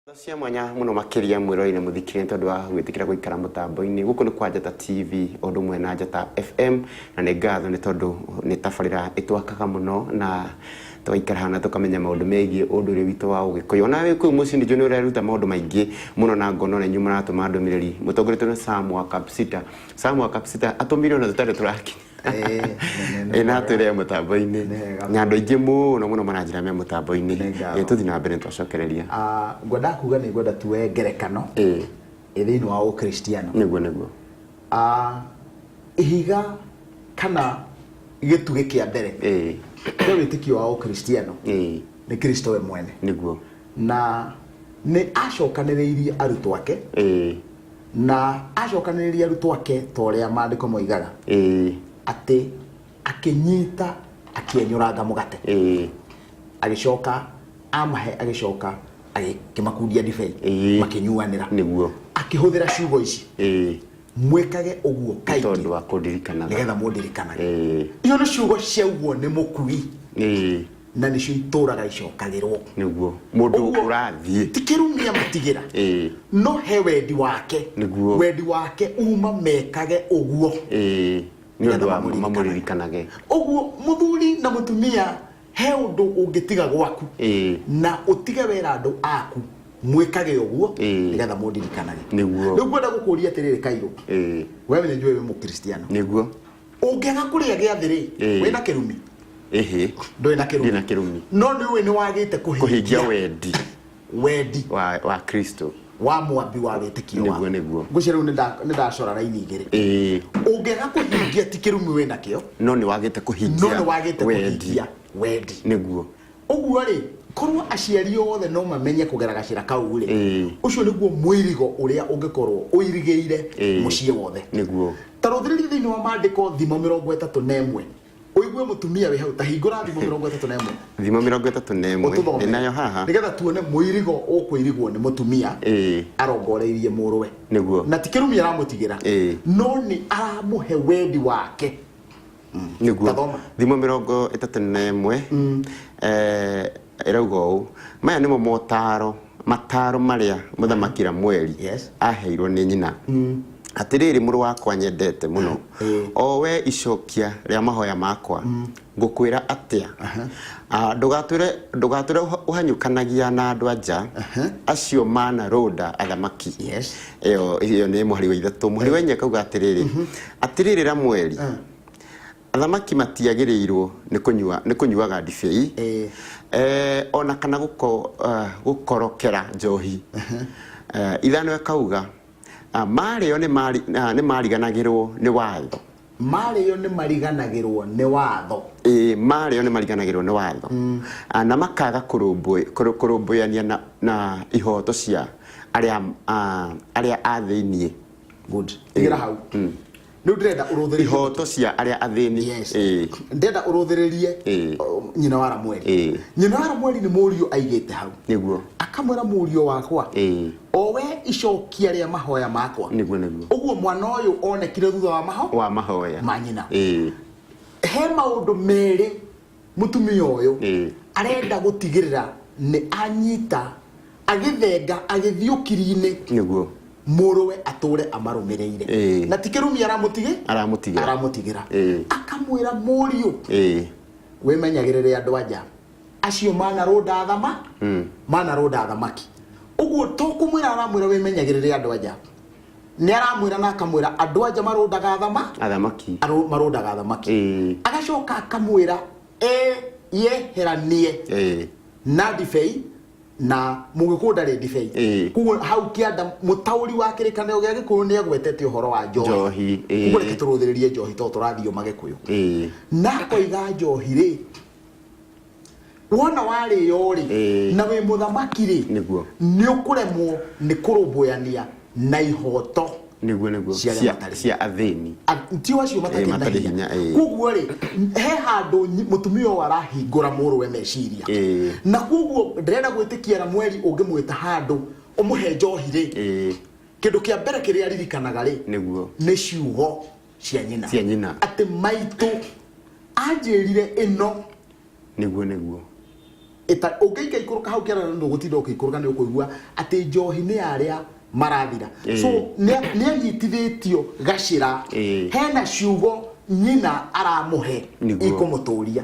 Ngatho cia mwanya mũno makĩria mwĩroreri na mũthikĩrĩria nĩ tondũ wa gwĩtĩkĩra gũikara mũtambo-inĩ. Gũkũ nĩ kwa Njata TV o ũndũ ũmwe na Njata FM, na nĩ ngatho nĩ tondũ nĩ tabarĩra ĩtwakaga mũno na tũgaikara haha na tũkamenya maũndũ megiĩ ũndũire witũ wa Ũgĩkũyũ. Ona wĩ kũu mũciĩ nĩ njũĩ nĩ ũreruta maũndũ maingĩ mũno na ngona ona inyuĩ mũratũma ndũmĩrĩri. Mũtongoretio nĩ Sam wa Kapsita. Sam wa Kapsita atũmire ona tũtarĩ tũrakinya. Ĩ na twĩre mũtambo-inĩ. Nĩ Na andũ aingĩ mũno mũno maranjĩra me mũtambo-inĩ. Nĩ ngatho. Ĩ, tũthiĩ na mbere nĩtwacokereria. Ah, ngwendaga kuga nĩ ngwenda tuoe ngerekano Ĩ, ĩ thĩinĩ wa ũkristiano. Nĩguo nĩguo. Ah, ihiga kana gĩtugĩ kĩa mbere kĩa wĩtĩkio wa ũkristiano nĩ Kristo we mwene. Na nĩ acokanĩrĩirie arutwo ake na acokanĩrĩria arutwo ake ta ũrĩa maandĩko moigaga atĩ akĩnyita akĩenyũranga mũgate, agĩcoka amahe, agĩcoka agĩkĩmakundia ndibei, makĩnyuanĩra, akĩhũthĩra ciugo ici: "Mwĩkage ũguo kaingĩ tondũ wa kũndirikanaga, nĩgetha mũndirikanage." Icio nĩ ciugo ciaugwo nĩ mũkui na nĩcio itũraga icokagĩrwo. Nĩguo mũndũ Ũguo, ũrathiĩ ti kĩrumia matigĩra, no he wendi wake. Wendi wake uma mekage ũguo nĩ ũndũ nĩgetha wa mamũririkanage. Mamũririkanage. Ũguo mũthuri na mũtumia, he ũndũ ũngĩtiga gwaku na ũtige wera andũ aku mwĩkage ũguo nĩgetha mũndirikanage. Rĩu ngwenda gũkũria atĩrĩrĩ, Kairũ, we nĩ njũĩ wĩ mũkristiano. Nĩguo. Ũngĩaga kũrĩa gĩathĩ rĩ, wĩna kĩrumi? Ĩhĩ. Ndũrĩ na kĩrumi. Ndirĩ na kĩrumi. No nĩ ũĩ nĩ wagĩte kũhingia kũhingia wendi wendi wa Kristo, wa mwambi wa wĩtĩkio waku. Nĩguo. Ngwĩciria rĩu nĩ ndacora raini igĩrĩ. Ũngĩaga kũhingia ti kĩrumi wĩ nakĩo, no nĩ wagĩte kũhingia no nĩ wagĩte wendi. Kũhingia wendi. Ũguo rĩ, korwo aciari othe no mamenye kũgera gacĩra kau rĩ, ũcio nĩguo mũirigo ũrĩa ũngĩkorwo ũirigĩire mũciĩ wothe. Ta rũthĩrĩria thĩinĩ wa maandĩko Thimo 31, ũigue mũtumia wĩ hau. Ta hingũra Thimo 31. Thimo 31. Ũtũthomere. Ndĩnayo haha. Nĩgetha tuone mũirigo ũkũirigwo nĩ mũtumia arongoreirie mũrũwe. Na ti kĩrumi aramũtigĩra, no nĩ aramũhe wendi wake. Tathoma. Thimo 31 ĩrauga ũũ: "Maya nĩmo motaro mataro marĩa mũthamaki Ramueli aheirwo nĩ nyina. Atĩrĩrĩ mũrũ wakwa nyendete mũno, o we icokia rĩa mahoya makwa, ngũkwĩra atĩa? Ah, ndũgatũre ũhanyũkanagia na andũ a nja acio manarũnda athamaki." Ĩyo nĩ mũhari wa 3. Mũhari wa 4 akauga atĩrĩrĩ, "Atĩrĩrĩ Ramueli, athamaki matiagĩrĩirwo nĩ kũnyuaga ndibei ona kana gũkorokera njohi." 5 akauga, "Marĩo nĩ mariganagĩrwo nĩ watho." Marĩo nĩ mariganagĩrwo nĩ watho. Ĩĩ, marĩo nĩ mariganagĩrwo nĩ watho. Ah, na makaga kũrũmbũyania na ihoto cia arĩa a thĩiniĩ. Good, tigĩra hau. Rĩu ndĩrenda ũrũthĩrĩrie ihoto cia arĩa athĩni. Ndĩrenda ũrũthĩrĩrie nyina wa Ramueli. Nyina wa Ramueli nĩ mũriũ aigĩte hau, akamwĩra, "Mũriũ wakwa, o we icokia rĩa mahoya makwa." Nĩguo nĩguo. Ũguo mwana ũyũ onekire thutha wa maho wa mahoya ma nyina. He maũndũ merĩ mũtumia ũyũ arenda gũtigĩrĩra nĩ anyita agĩthenga agĩthiĩ ũkiri-inĩ, mũrũwe atũre amarũmĩrĩire. Na ti kĩrumi aramũtigĩ aramũtigĩra. Aramũtigĩra. Akamwĩra, "Mũriũ, wĩmenyagĩrĩre andũ anja acio manarũnda thama manarũnda athamaki." Ũguo to kũmwĩra aramwĩra wĩmenyagĩrĩre andũ anja, nĩ aramwĩra na akamwĩra andũ anja marũndaga thama athamaki. Marũndaga athamaki. Agacoka akamwĩra eyeheranie na ndibei, na mũgĩkũyũ ndarĩ ndibei. Koguo hau kĩanda mũtaũri wa Kĩrĩkanĩro gĩa Gĩkũyũ nĩ agwetete ũhoro wa njohi. Njohi. Koguo reke tũrũthĩrĩrie njohi tondũ tũrathioma Gĩkũyũ. Na akoiga njohi rĩ, wona warĩo rĩ, na wĩ mũthamaki rĩ, nĩ ũkũremwo nĩ kũrũmbũyania na ihoto Nĩguo nĩguo. cia arĩa cia matarĩ cia athĩni. Tio acio matakĩrĩ na matarĩ hinya. Hinya. Koguo rĩ, he handũ mũtumia ũyũ arahingũra mũrũwe meciria. Na koguo ndĩrenda gwĩtĩkia Ramueli ũngĩmwĩta handũ ũmũhe njohi rĩ, kĩndũ kĩa mbere kĩrĩa aririkanaga rĩ, nĩ ciugo cia nyina, cia nyina. Atĩ maitũ anjĩrire ĩno. Nĩguo nĩguo. Ũngĩikaikũrũka hau kĩarana nĩ ũgũtinda ũkĩikũrũka, nĩ ũkũigua atĩ njohi nĩ arĩa marathira. So nĩ anyitithĩtio gacĩra. Hena ciugo nyina aramũhe ikũmũtũria.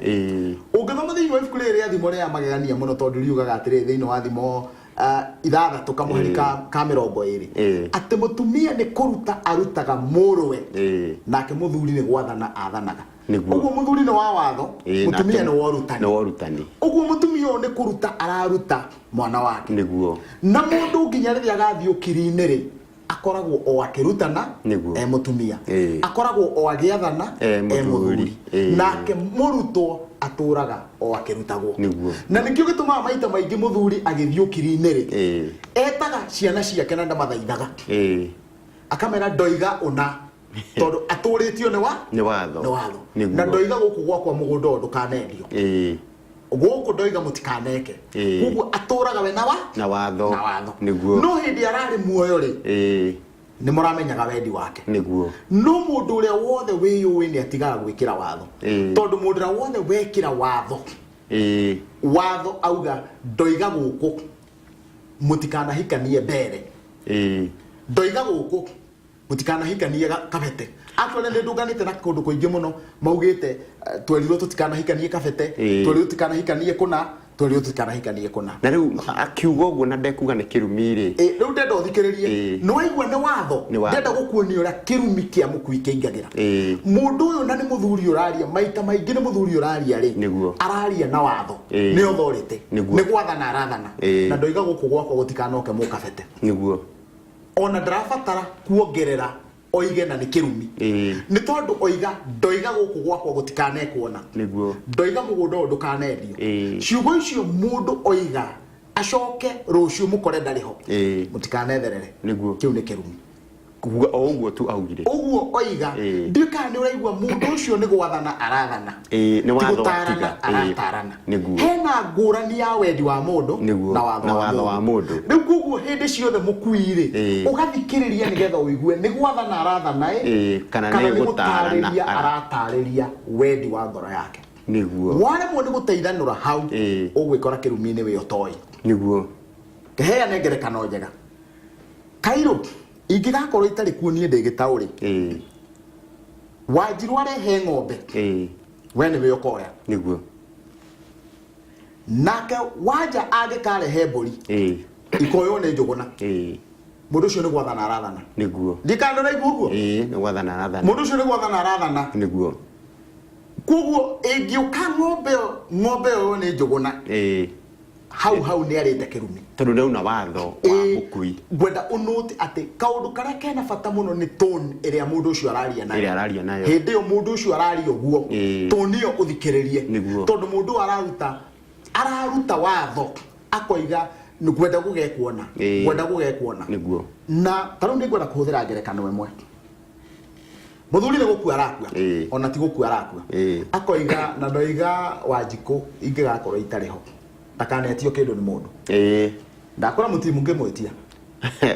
Ũngĩthoma thĩinĩ wa ibuku rĩrĩ rĩa Thimo rĩa magegania mũno, tondũ riugaga atĩrĩrĩ thĩinĩ wa Thimo 6 kamũhari ka 20, atĩ mũtumia nĩ kũruta arutaga mũrũwe, nake mũthuri nĩ gwathana athanaga. Ũguo mũthuri nĩ wa watho, mũtumia nĩ wa ũrutani. Nĩ wa ũrutani. Ũguo mũtumia ũyũ nĩ kũruta araruta mwana wake. Na mũndũ nginya rĩrĩa agathiĩ ũkiri-inĩ rĩ, akoragwo o akĩrutana e mũtumia, akoragwo o agĩathana e e mũthuri, nake mũrutwo atũraga o akĩrutagwo. Na nĩkĩo gĩtũmaga maita maingĩ mũthuri agĩthiĩ ũkiri-inĩ rĩ, etaga ciana ciake na ndamathaithaga, akamera ndoiga ũna, tondũ atũrĩtio nĩ wa nĩ watho. Nĩ watho. Na ndoiga gũkũ gwakwa mũgũnda ũyũ ndũkanendio, gũkũ ndoiga mũtikaneke. Koguo atũraga we na wa na watho. Na watho. No hĩndĩ ararĩ muoyo rĩ, nĩ mũramenyaga wendi wake. No mũndũ ũrĩa wothe wĩyũĩ nĩ atigaga gwĩkĩra watho, tondũ mũndũ ũrĩa wothe wekĩra watho, watho auga ndoiga gũkũ mũtikanahikanie mbere, ndoiga gũkũ mũtikanahikanie kabete. Actually nĩ ndũnganĩte na kũndũ kũingĩ mũno maugĩte, twerirwo tũtikanahikanie kabete, twerirwo tũtikanahikanie kũna, twerirwo tũtikanahikanie kũna. Na rĩu akiuga ũguo na ndekuga nĩ kĩrumi rĩ? Rĩu ndenda ũthikĩrĩrie. Nĩ waigua nĩ watho. Nĩ watho. Ndenda gũkuonia ũrĩa kĩrumi kĩa mũkui kĩingagĩra. Mũndũ ũyũ na nĩ mũthuri ũraria, maita maingĩ nĩ mũthuri ũraria rĩ, araria na watho. Nĩ authority. Nĩ gwathana arathana. Na ndoiga gũkũ gwakwa gũtikanoke mũkabete. Ona ndarabatara kuongerera oige na nĩ kĩrumi. Nĩ tondũ oiga ndoiga gũkũ gwakwa gũtikanekwo na. Ndoiga mũgũnda ũyũ ndũkanendio. Ciugo icio mũndũ oiga acoke rũciũ mũkore ndarĩ ho. Mũtikanetherere. Kĩu nĩ kĩrumi. Kuga o ũguo tu augire. Ũguo oiga, ndiũĩ kana nĩ ũraigua mũndũ ũcio nĩ gwathana arathana. Nĩ Ti watho gũtarana atiga. aratarana. Hena ngũrani ya wendi wa mũndũ na watho Na wa watho wa mũndũ. mũndũ. Rĩu koguo hĩndĩ ciothe mũkui rĩ, ũgathikĩrĩria nĩgetha ũigue nĩ gwathana arathana ĩ, Kana kana nĩ nĩ gũtarana gũtarĩria aratarĩria wendi wa ngoro yake. Waremwo nĩ gũteithanũra hau, ũgwĩkora kĩrumi-inĩ wĩ ũtoĩ. Heane ngerekano njega. Kairũ, ingĩgakorwo itarĩ kuo niĩ ndĩ gĩtaũ rĩ, Wanjirũ arehe ng'ombe, we nĩwe ũkoya. Nake Wanja angĩkarehe mbũri, ikoywo nĩ Njũgũna. Mũndũ ũcio nĩ gwathana arathana. Ndikana ndũraigua ũguo? Nĩ gwathana arathana. Mũndũ ũcio nĩ gwathana arathana. Koguo ĩngĩũka ng'ombe ĩyo, ng'ombe ĩyo nĩ Njũgũna. Hau hau nĩ arĩte kĩrumi. Tondũ ndauna watho wa mũkui. Ngwenda ũnũte atĩ kaũndũ karĩa kena bata mũno nĩ tone ĩrĩa mũndũ ũcio araria nayo. Ĩrĩa araria nayo. Hĩndĩ ĩyo mũndũ ũcio araria ũguo, tone ĩyo ũthikĩrĩrie. Tondũ mũndũ ũyũ araruta watho akoiga ngwenda gũgekwo na, ngwenda gũgekwo na. Na ta rĩu nĩngwenda kũhũthĩra ngerekano ĩmwe. Mũthuri nĩ gũkua arakua. Ona ti gũkua arakua. Akoiga na ndoiga Wanjikũ ingĩgakorwo itarĩ ho, ndakanetio kĩndũ nĩ mũndũ. Ndakora mũtimu ngĩmwĩtia.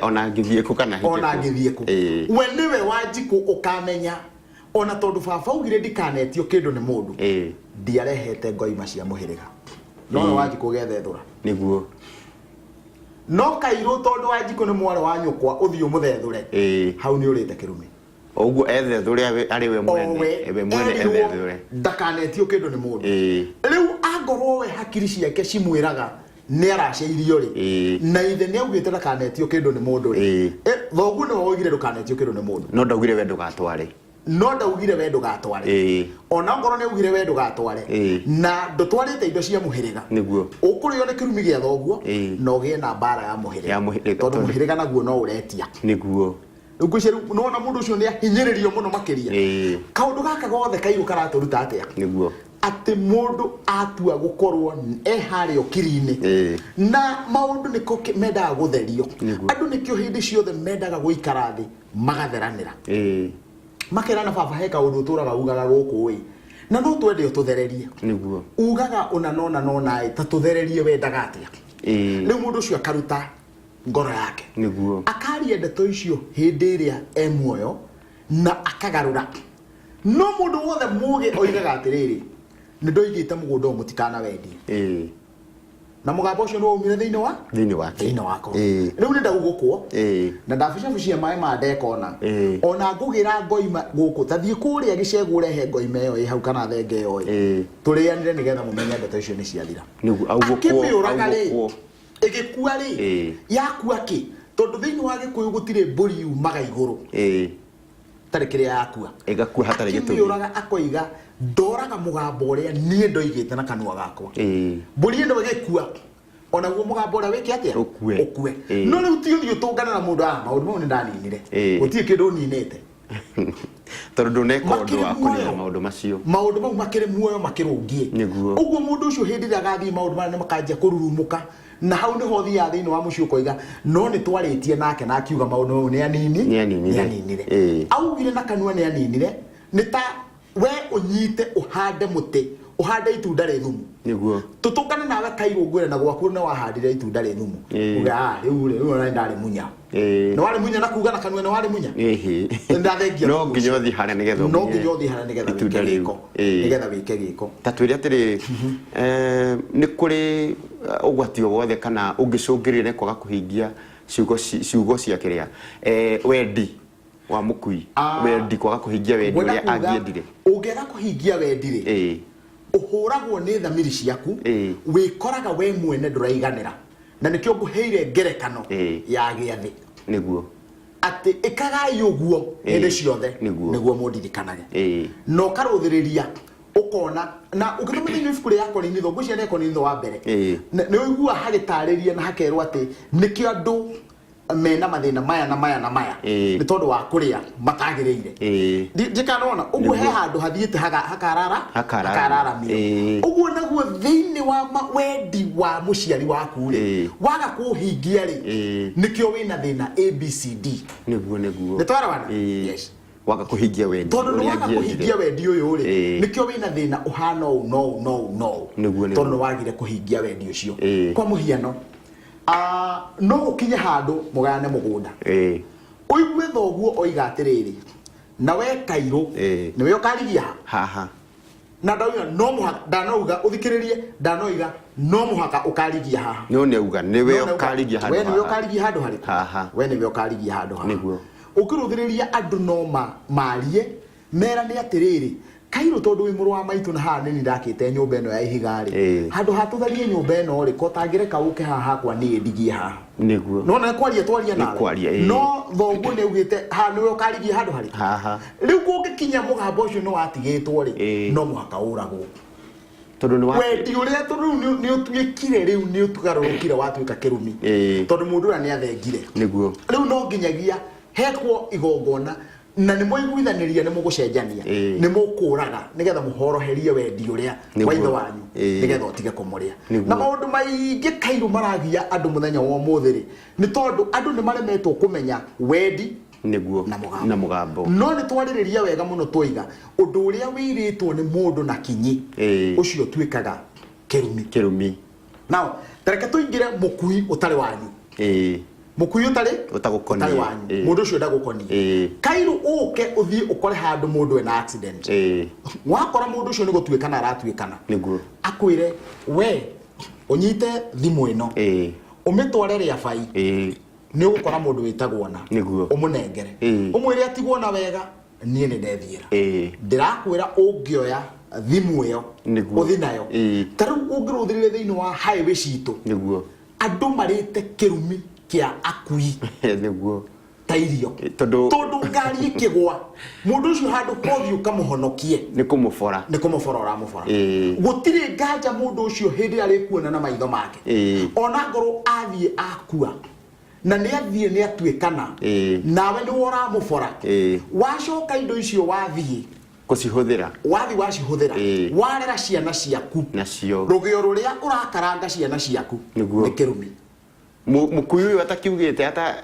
Ona ngĩthiĩ kũ kana hike Ona kũ. ngĩthiĩ kũ. We nĩwe Wanjikũ ũkamenya ona tondũ baba augire ndikanetio kĩndũ nĩ mũndũ. Ndiarehete ngoima cia mũhĩrĩga. No we Wanjikũ ũgethethũra. No kairũ tondũ Wanjikũ nĩ mwarĩ wa nyũkwa ũthiĩ ũmũthethũre. Hau nĩ ũrĩte kĩrumi. Ũguo ethethũre arĩ we mwene. Owe, We mwene erirwo ethethũre. ndakanetio kĩndũ nĩ mũndũ. Rĩu angorwo we hakiri ciake cimwĩraga nĩ araceirio rĩ, na ithe nĩ augĩte ndakanetio kĩndũ nĩ mũndũ rĩ. Thoguo nĩwe woigire ndũkanetio kĩndũ nĩ mũndũ. No ndaugire we ndũgatware. No ndaugire we ndũgatware. Ona ongorwo nĩ augire we ndũgatware. Na ndũtwarĩte indo cia mũhĩrĩga. Ũkũrĩo nĩ kĩrumi gĩa thoguo, na ũgĩe na mbara ya mũhĩrĩga. Ya mũhĩrĩga, Tondũ tondũ mũhĩrĩga naguo no ũretia. Rĩu ngwĩciria rĩu nĩwona mũndũ ũcio nĩ ahinyĩrĩrio mũno makĩria. Kaũndũ gaka gothe kairũ karatũruta atĩa? Atĩ mũndũ atua gũkorwo e harĩa ũkiri-inĩ. Na maũndũ nĩko mendaga gũtherio. Andũ nĩkĩo hĩndĩ ciothe mendaga gũikara thĩ magatheranĩra. Makerana baba he kaũndũ ũtũraga ugaga gũkũ ĩ. Na no twende ũtũthererie. Ugaga ũna nona nona ĩ, ta tũthererie wendaga atĩa? Rĩu mũndũ ũcio akaruta ngoro yake. Akaria ndeto icio hĩndĩ ĩrĩa e muoyo na akagarũra. No mũndũ wothe mũgĩ oigaga atĩrĩrĩ, nĩ ndoigĩte mũgũnda ũyũ mũtikanawendie. Na mũgambo ũcio nĩ waumire thĩinĩ wa Thĩinĩ wake. Thĩinĩ wakwa. Ĩĩ. Rĩu nĩ ndaugũkwo na ndabucabucia maĩ ma ndekona. Ona ngũgĩra ngoima gũkũ, ta thiĩ kũrĩa gĩcegũ ũrehe ngoima ĩyo ĩ hau kana thenge ĩyo ĩ, tũrĩanĩre nĩgetha mũmenye ndeto icio nĩ ciathira. Nĩguo augũkwo. Akĩmĩũraga rĩ, Augũkwo. Ĩgĩkua rĩ, yakua kĩ? Tondũ thĩinĩ wa Gĩkũyũ gũtirĩ mbũri yumaga igũrũ tarĩ kĩrĩa yakua. Ĩgakua hatarĩ gĩtũmi. Akĩmĩũraga akoiga, ndoraga mũgambo ũrĩa niĩ ndoigĩte na kanua gakwa. Mbũri ĩno ĩgĩkua, onaguo mũgambo ũrĩa wĩke atĩa? Ũkue. Ũkue. No rĩu ti ũthiĩ ũtũngane na mũndũ, ah, maũndũ mau nĩ ndaninire. Gũtirĩ kĩndũ ũninĩte. Tondũ ndũneka ũndũ Makĩrĩ wa kũnina muoyo. Maũndũ macio. Maũndũ mau makĩrĩ muoyo makĩrũngie. Ũguo mũndũ ũcio hĩndĩ ĩrĩa agathiĩ, maũndũ maya nĩ makanjia kũrurumũka, na hau nĩho ũthiaga thĩinĩ wa mũciĩ ũkoiga, no nĩ twarĩtie nake na akiuga maũndũ mau nĩ anini. Nĩ aninire. Nĩ aninire. Augire na kanua nĩ aninire. Nĩ ta we ũnyite ũhande mũtĩ, ũhande itunda rĩ thumu. Tũtũngane nawe kairũ, ngwĩre na gwaku nĩ wahandire itunda rĩ thumu. Uge, ah, rĩu rĩ, rĩu ona nĩ ndarĩmunya. Nĩ warĩmunya na kuga na kanua nĩ warĩmunya. Nĩ ndathengia No thumu nginya ũcio. ũthiĩ harĩa nĩgetha No ũmunye nginya ũthiĩ harĩa nĩgetha itunda wĩke rĩu. gĩko. Nĩgetha wĩke gĩko. Ta twĩre atĩrĩ, nĩ kũrĩ ũgwati o wothe kana ũngĩcũngĩrĩria nĩ kwaga kũhingia ciugo cia kĩrĩa, wendi wa mũkui? Wendi, kwaga kũhingia wendi Ngwenda ũrĩa kuga, angĩendire. Ũngĩaga kũhingia wendi rĩ, ũhũragwo nĩ thamiri ciaku. Wĩkoraga we mwene ndũraiganĩra, na nĩkĩo ngũheire ngerekano ya gĩathĩ atĩ ĩkagai ũguo hĩndĩ ciothe nĩguo mũndirikanage. Na ũkarũthĩrĩria ũkona na ũngĩthoma thĩinĩ wa ibuku rĩa Korinitho, ngwĩciria nĩ Korinitho wa mbere, nĩ ũiguaga hagĩtarĩria na hakerwo atĩ nĩkĩo andũ mena mathĩna maya na maya na maya, nĩ tondũ wa kũrĩa matagĩrĩire. Ndikanona ũguo he handũ hathiĩte hakarara. Hakararamio. Hakararamio. Ũguo naguo thĩinĩ wa wendi wa mũciari waku rĩ, waga kũũhingia rĩ, nĩkĩo wĩna thĩna ABCD. Nĩguo nĩguo. Nĩ twarawana? Yes. Waga kũhingia wendi Tondũ ũrĩa nĩ waga angĩendire. Kũhingia wendi ũyũ rĩ, nĩkĩo wĩna thĩna ũhana ũũ no ũũ no ũũ no ũũ. Tondũ nĩ wagire kũhingia wendi ũcio. Kwa mũhiano, no gũkinye handũ mũgayane mũgũnda, ũigue thoguo oiga atĩrĩrĩ, na we Kairũ, nĩwe ũkarigia ha haha. Na ndauga no mũhaka, ndanauga ũthikĩrĩrie, ndanoiga no mũhaka ũkarigia haha. No nĩ auga nĩwe No nĩ auga, ũkarigia we handũ nĩwe haha. ũkarigia handũ harĩkũ? Haha. We nĩwe ũkarigia handũ haha. Ũkĩrũthĩrĩria andũ no marie merane atĩrĩrĩ, Kairũ, tondũ wĩ mũrũ wa maitũ na haha nĩ ndakĩte nyũmba ĩno ya ihiga rĩ, handũ ha tũtharie nyũmba ĩno rĩ, ko tangĩreka ũke haha hakwa niĩ ndigie haha. Nona nĩ kwaria twaria Nĩ nawe. kwaria, ĩĩ. No thoguo nĩ augĩte haha nĩwe ũkarigia handũ harĩkũ? Haha. Rĩu kũngĩkinya mũgambo ũcio nĩ watigĩtwo rĩ, no mũhaka ũragwo. Tondũ nĩ wa Wendi ũrĩa, tondũ rĩu nĩ ũtuĩkire, rĩu nĩ ũtugarũrũkire watuĩka kĩrumi, tondũ mũndũ ũrĩa nĩ athengire. Rĩu no nginyagia hekwo igongona na nĩ mũiguithanĩria nĩ mũgũcenjania, nĩ mũkũraga nĩgetha mũhoroherie wendi ũrĩa wa ithe wanyu, nĩgetha ũtige kũmũrĩa. Na maũndũ maingĩ kairũ maragia andũ mũthenya wa ũmũthĩ rĩ, nĩ tondũ andũ nĩ maremetwo kũmenya wendi na mũgambo. Na mũgambo. No nĩ twarĩrĩria wega mũno twoiga ũndũ ũrĩa wĩrĩtwo nĩ mũndũ na kinyi, ũcio ũtuĩkaga kĩrumi. Kĩrumi. Now tareke tũingĩre mũkui ũtarĩ wanyu. Mũkui ũtarĩ Ũtagũkoniĩ. Ũtarĩ wanyu. Mũndũ ũcio ndagũkoniĩ. Kairũ ũke ũthiĩ ũkore handũ mũndũ ena accident. Wakora mũndũ ũcio nĩ gũtuĩkana aratuĩkana, akwĩre we ũnyite thimũ ĩno, ũmĩtware rĩa bai, nĩ ũgũkora mũndũ wĩtagwo na ũmũnengere, ũmwĩre atigwo na wega, niĩ nĩ ndethiĩra. Ndĩrakwĩra ũngĩoya thimũ ĩyo ũthi nayo, ta rĩu ũngĩrũthĩrĩria thĩinĩ wa highway citũ, andũ marĩte kĩrumi kĩa akui ta irio. Tondũ Tondũ ngari ĩkĩgwa, mũndũ ũcio handũ hothiĩ ũkamũhonokie, nĩ kũmũbora. Nĩ kũmũbora ũramũbora. Gũtirĩ nganja mũndũ ũcio hĩndĩ ĩrĩa arĩkuona na maitho make, ona ngorwo athiĩ akua na nĩ athiĩ nĩ atuĩkana, nawe nĩwe ũramũbora. Wacoka indo icio wathiĩ kũcihũthĩra, wathiĩ wacihũthĩra, warera ciana ciaku nacio, rũgĩo rũrĩa ũrakaranga ciana ciaku nĩ kĩrumi. Mũkui ũyũ atakiugĩte ata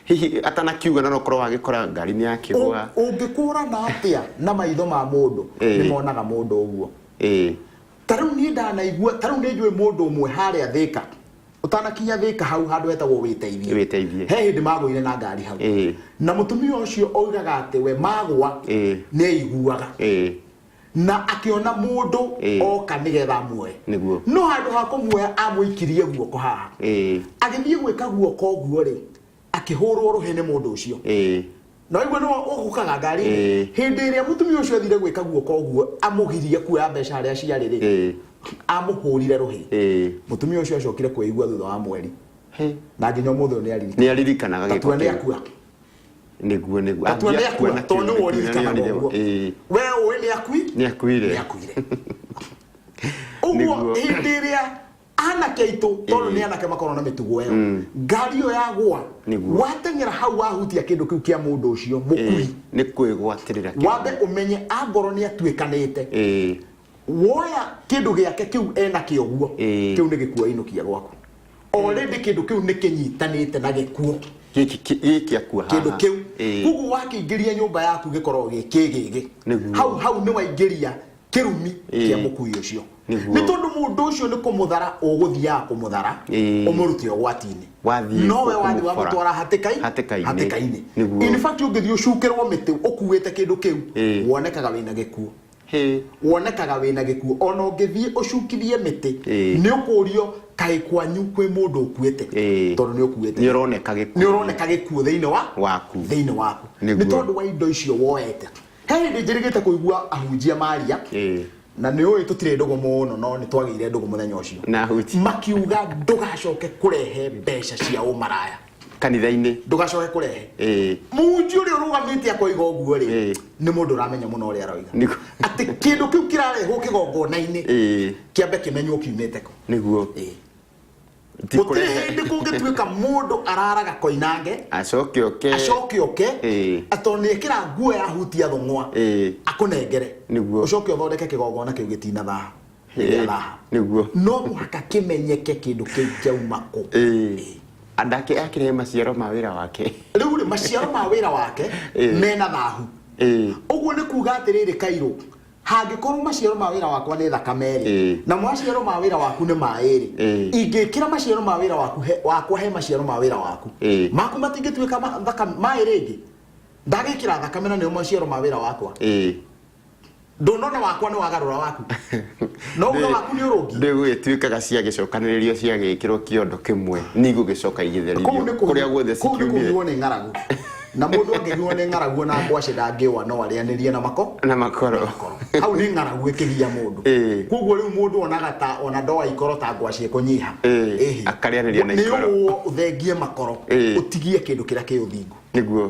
hihi atanakiuga, no korwo wagĩkora ngari nĩ yakĩgwa. Ũngĩkũrana atĩa na maitho ma mũndũ? Nĩ monaga mũndũ ũguo. Ta rĩu niĩ ndanaigua, ta rĩu nĩ njũĩ mũndũ ũmwe harĩa Thĩka, ũtanakinya Thĩka hau handũ hetagwo Wĩteithie. Wĩteithie. He hĩndĩ magũire na ngari hau, na mũtumia ũcio oigaga atĩ we magwa nĩ aiguaga. Na akĩona mũndũ oka nĩgetha amuoye. No handũ ha kũmuoya amũikirie guoko haha. Agĩthiĩ gwĩka guoko ũguo rĩ, akĩhũrwo rũhĩ nĩ mũndũ ũcio. Na waigua nĩwe ũgũkaga ngari-inĩ. Hĩndĩ ĩrĩa mũtumia ũcio athire gwĩka guoko ũguo amũgirie kuoya mbeca harĩa ciarĩ rĩ, amũhũrire rũhĩ. Mũtumia ũcio acokire kwĩigua thutha wa mweri. Na nginya ũmũthĩ ũyũ nĩ aririkanaga. Nĩ aririkanaga gĩko Tatua nĩ kĩu. akua. Nĩguo nĩguo. Tatua nĩ Angĩakua akua na tondũ kĩu nĩwe ũririkanaga nĩonire- ũguo. We ũĩ nĩ akui? Nĩ akuire. Nĩ akuire. Ũguo Nĩguo. hĩndĩ ĩrĩa anake aitũ tondũ nĩ anake makoragwo na mĩtugo ĩyo ngari ĩyo yagwa wateng'era hau wahutia kĩndũ kĩu kĩa mũndũ ũcio mũkui Nĩ kwĩgwatĩrĩra kĩndũ. Wambe ũmenye angorwo nĩ atuĩkanĩte woya kĩndũ gĩake kĩu ena kĩo guo kĩu nĩ gĩkuo ainũkia gwaku already kĩndũ kĩu nĩ kĩnyitanĩte na gĩkuo Gĩkĩ gĩkĩ akua haha. Kĩndũ kĩu koguo wakĩingĩria nyũmba yaku gĩkoragwo gĩ kĩgĩgĩ hau hau nĩ waingĩria kĩrumi kĩa mũkui ũcio Nĩguo. Nĩ tondũ mũndũ ũcio nĩ kũmũthara ũgũthiaga kũmũthara ũmũrute ũgwati-inĩ Wathiĩ nowe wathiĩ kũmũbora. wamũtwara hatĩkai Hatĩka-inĩ. hatĩka-inĩ Nĩguo. In fact ũngĩthiĩ ũcukĩrwo mĩtĩ ũkuĩte kĩndũ kĩu wonekaga wĩna gĩkuũ wonekaga wĩna gĩkuũ ona ũngĩthiĩ ũcukithie mĩtĩ nĩ ũkũrio kaĩ kwanyu kwĩ mũndũ ũkuĩte tondũ nĩ ũkuĩte Nĩ ũroneka gĩkuũ. Nĩ ũroneka gĩkuũ thĩinĩ wa Waku. Thĩinĩ waku nĩ Nĩguo. tondũ wa indo icio woete he hĩndĩ njĩrĩgĩte kũigua ahunjia maria na nĩ ũĩ tũtirĩ ndũgũ mũno no nĩ twagĩire ndũgũ mũthenya ũcio Na ahunjia. Makiuga ndũgacoke kũrehe mbeca cia ũmaraya Kanitha-inĩ. Ndũgacoke kũrehe mũhunjia ũrĩa ũrũgamĩte akoiga ũguo rĩ nĩ mũndũ ũramenya mũno ũrĩa aroiga atĩ kĩndũ kĩu kĩrarehwo kĩgongona-inĩ kĩambe kĩmenywo kiumĩte kũ. Nĩguo. Ti Gũtirĩ kũrehe. Hĩndĩ kũngĩtuĩka mũndũ araraga koinange Acoke oke. Acoke oke atondũ nĩ ekĩra nguo yahutia thũng'wa akũnengere ũcoke ũthondeke kĩgongona kĩu gĩtinathaha gĩa thaha. No mũhaka kĩmenyeke kĩndũ kĩu kĩauma kũ. Andake akĩrehe maciaro ma wĩra wake. Rĩu rĩ maciaro ma wĩra wake mena thahu ũguo nĩ kuga atĩrĩrĩ kairũ hangĩkorwo maciaro ma wĩra wakwa nĩ thakame rĩ na maciaro ma wĩra waku nĩ maĩ rĩ ingĩkĩra maciaro ma wĩra waku he, wakwa he maciaro ma wĩra waku maku matingĩtuĩka maĩ rĩngĩ ndagĩkĩra thakame na nĩo maciaro ma wĩra wakwa ndũnona wakwa nĩ wagarũra waku no uga waku nĩ ũrũngi Ndĩgũgĩtuĩkaga ciagĩcokanĩrĩrio ciagĩkĩrwo kĩondo kĩmwe nĩ igũgĩcoka kũu igĩtherithio nĩ kũrĩa guothe kũu nĩ cikiumire. kũgiwo nĩ ng'aragu na mũndũ angĩgiwo nĩ ng'aragu ona ngwacĩ ndangĩũa no arĩanĩrie na mako Na makoro. Hau nĩ ng'aragu ĩkĩgia mũndũ koguo rĩu mũndũ onaga ta ona ndoa ikoro ta ngwacĩ ĩkũnyiha. Ĩhĩ. Akarĩanĩria na Nĩ ikoro. ũũ ũthengie makoro ũtigie kĩndũ kĩrĩa kĩ ũthingu.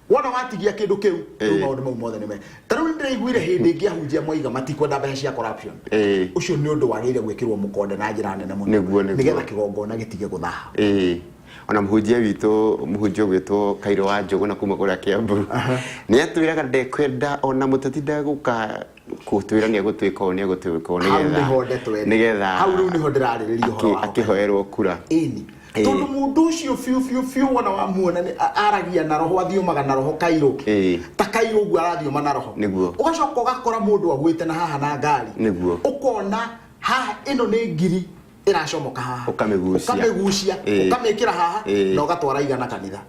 Wona watigia kĩndũ kĩu rĩu maũndũ mau mothe nĩ me ta rĩu nĩndĩraiguire hĩndĩ ĩngĩ ahunjia moiga matikwenda mbeca cia corruption. Ũcio nĩ ũndũ wagĩrĩire gwĩkĩrwo mũkonde na njĩra nene mũno Nĩguo, nĩguo. nĩgetha kĩgongona gĩtige gũthaha. Ona mũhunjia witũ mũhunjia ũgwĩtwo Kairũ wa Njũgũna kuma kũrĩa Kiambu nĩ atwĩraga ndekwenda ona mũteti ndegũka gũtwĩra nĩ egũtwĩka ũũ nĩ egũtwĩka ũũ Hau nĩgetha nĩho ndeto ĩrĩ. Nĩgetha Hau rĩu nĩho ndĩrarĩrĩria ũhoro wa akĩhoerwo kura. Ĩni tondũ mũndũ ũcio biũ biũ biũ wona wamuona nĩ aragia na roho athiomaga na roho kairũ ta kairũ ũguo arathioma na roho ũgacoka ũgakora mũndũ agwĩte na haha na ngari ũkona haha ĩno nĩ ngiri ĩracomoka haha Ũkamĩgucia. Ũkamĩgucia ũkamĩkĩra haha na ũgatwara igana kanitha.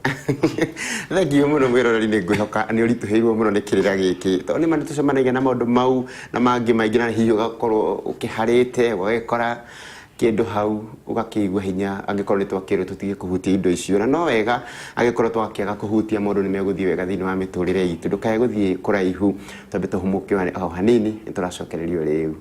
Thengiũ mũno mwĩroreri nĩ ngwĩhoka nĩ ũritũhĩirwo mũno nĩ kĩrĩra gĩkĩ tondũ nĩ ma nĩ tũcemanagia na maũndũ mau na mangĩ maingĩ na hihi ũgakorwo ũkĩharĩte ũgagĩkora kĩndũ hau ũgakĩigua hinya angĩkorwo nĩ twakĩrwo tũtige kũhutia indo icio na no wega angĩkorwo twakĩaga kũhutia maũndũ nĩ megũthiĩ wega thĩinĩ wa mĩtũrĩre itũ ndũkae gũthiĩ kũraihu twambe tũhũmũke o hanini nĩ tũracokererio rĩu.